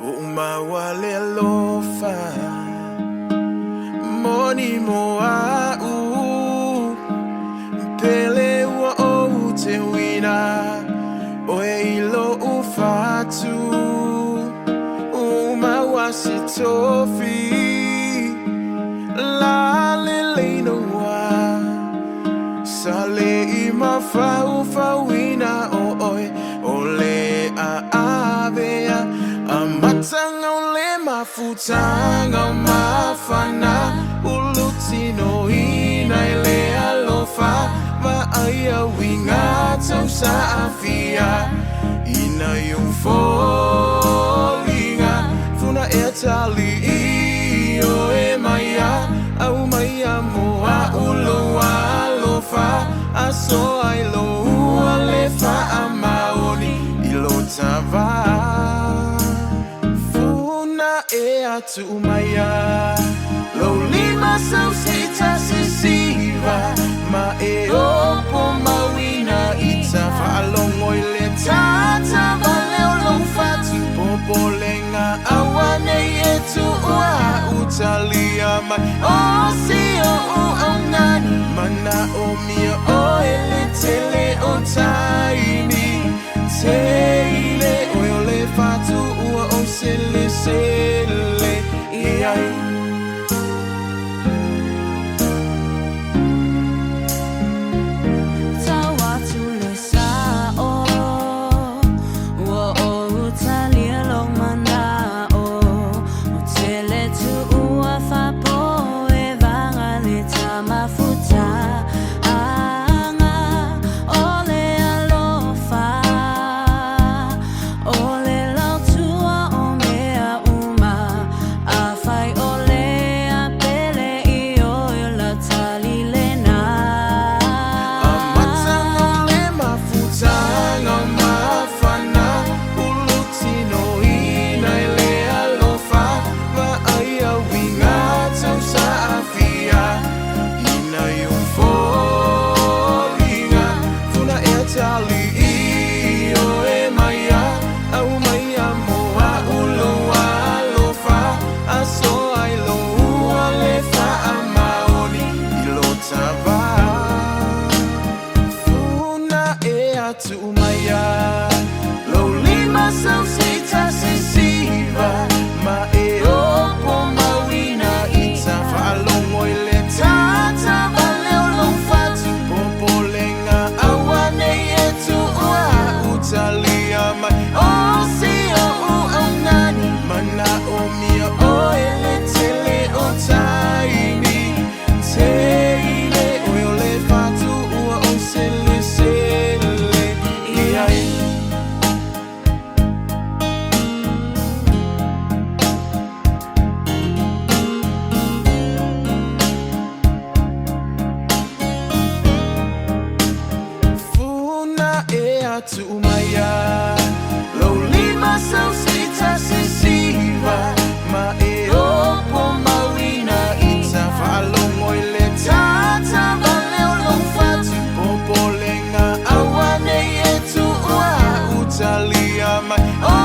Uma le alofa moni mo au pele ua ou te wina oe i lo ufatu uma wasi tofi la le leina wa sa le i mafaufauina o oe o le a avea amatanga o le mafutanga o mafana ulutino ina i le alofa vaai uiga tausaafia ina i ou foliga funa ea talii o e maia au maia mo a'u lou alofa aso ai lou ale faamaoni i lo tavā funa e atu maia lou lima sausita sisiva ma e opo mauina i ta faalogo i le tatavale o lou fatu popolega auanei e tuua utalia mai o si o'u augani manaomia oe le tele o taimi teile oe o le fatuua o selesele i ai. Tau atu le sa'o ua ou talia lou mana'o o tele tuua faapoevaga le tamafutaga o le alofa o le lautua o mea uma afai o le apele i oe o lau tali lena. Amatanga o le mafutanga o mafana ulutinoina i le alofa vaai uiga tausaafia ina i ou foliga funa ea talii o e maia au maia mo a'u lou alofa aso ai lou ale faamaoni i lo tavā funa e atu maia lou lima sausita sisiva ma e opo mauina i ta faalogo i le tatavale o lou fatu popolega auanei e tuua utalia mai o si o'u augani manaomia oe le tele o taimi teile oe o le fatuua o selesele i ai. Funa e atu maia lou lima sausita sisiva ma e opo mauina i ta faalogo i le tatavale o lou fatu popolega auanei e tuua utalia mai o